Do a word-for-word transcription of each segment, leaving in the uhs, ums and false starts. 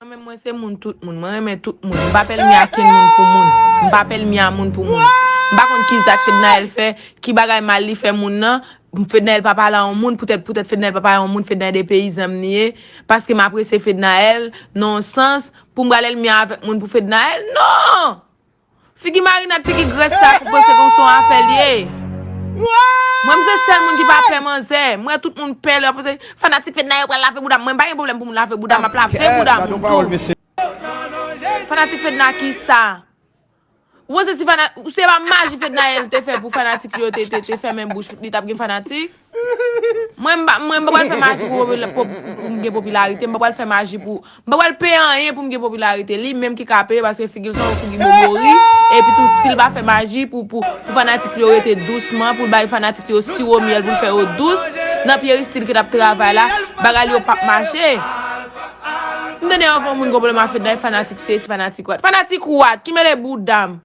Mwen menm, mwen se moun tout moun. Mwen renmen tout moun. M pa pèlmi a kenn moun pou moun. M pa pèlmi a moun pou moun. M pa konn ki zak Fednaelle fè, ki bagay mal li fè moun nan. Fednaelle pa pale a yon moun, poutèt, poutèt Fednaelle pa pale a yon moun, Fednaelle de peyizan m li ye. Paske m apresye Fednaelle, nan yon sans, pou m pral ènmi avèk moun pou Fednaelle, non! Figi marinad, figi grès sa, pou panse kon se yon afè l ye. Mwen, m se sèl moun ki pa pè manzè. Mwen, tout moun pè lè yo panse, fanatik Fednaelle pral lave bouda m. Mwen, m pa gen pwoblèm pou moun lave bouda m, m ap lave bouda moun tou. Fanatik Fedna ki sa? Ou panse si fana-, se pa maji Fednaelle te fè pou fanatik li yo te, te, te fèmen bouch, li t ap gen fanatik? Mwen, m pa, mwen, m pa pral fè maji pou, pou, pou, pou m gen popilarite. M pa pral fè maji pou, m pa pral peye anyen pou m gen popilarite. Li menm ki ka peye, paske figi l se yon figi bobori. Epi tou, si l pa fè maji pou, pou, pou fanatik li yo rete dousman, pou l bay fanatik li yo siwo myèl, pou l fè yo dous, nan Pierre Steele ki t ap travay la, bagay li yo p ap mache. M tande yon fò moun gon pwoblèm a Fednaelle, fanatik sesi, fanatik what. Fanatik what? Ki mele bouda m?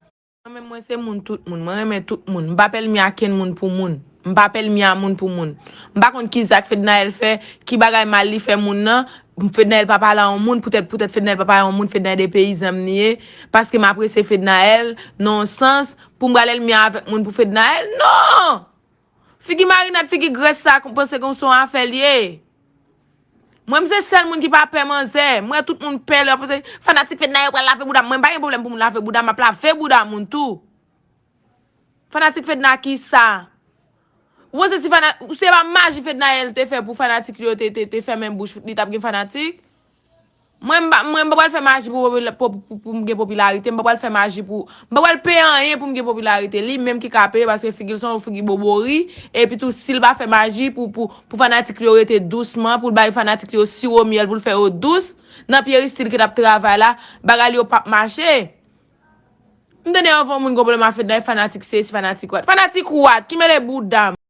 Mwen menm, mwen se moun tout moun. Mwen renmen tout moun. M pa pèlmi a kenn moun pou moun. M pa pèlmi a moun pou moun. M pa konn ki zak Fednaelle fè, ki bagay mal li fè moun nan. Fednaelle pa pale a yon moun, poutèt, poutèt Fednaelle pa pale a yon moun, Fednaelle de peyizan m li ye. Paske m apresye Fednaelle, nan yon sans, pou m pral ènmi avèk moun pou Fednaelle, non! Figi marinad, figi grès sa, pou panse kon se yon afè l ye. Mwen, m se sèl moun ki pa pè manzè. Mwen, tout moun pè lè yo panse, fanatik Fednaelle pral lave bouda m. Mwen, m pa gen pwoblèm pou moun lave bouda m, m ap lave bouda moun tou. Fanatik Fedna ki sa? Ou panse si fana-, se pa maji Fednaelle te fè pou fanatik li yo te, te, te fèmen bouch, li t ap gen fanatik? Mwen, m pa, mwen, m pa pral fè maji pou, pou, pou, pou m gen popilarite. M pa pral fè maji pou, m pa pral peye anyen pou m gen popilarite. Li menm ki ka peye, paske figi l se yon figi bobori. Epi tou, si l pa fè maji pou, pou, pou fanatik li yo rete dousman, pou l bay fanatik li yo siwo myèl, pou l fè yo dous, nan Pierre Steele ki t ap travay la, bagay li yo p ap mache. M tande yon fò moun gon pwoblèm a Fednaelle, fanatik sesi, fanatik what. Fanatik what? Ki mele bouda m?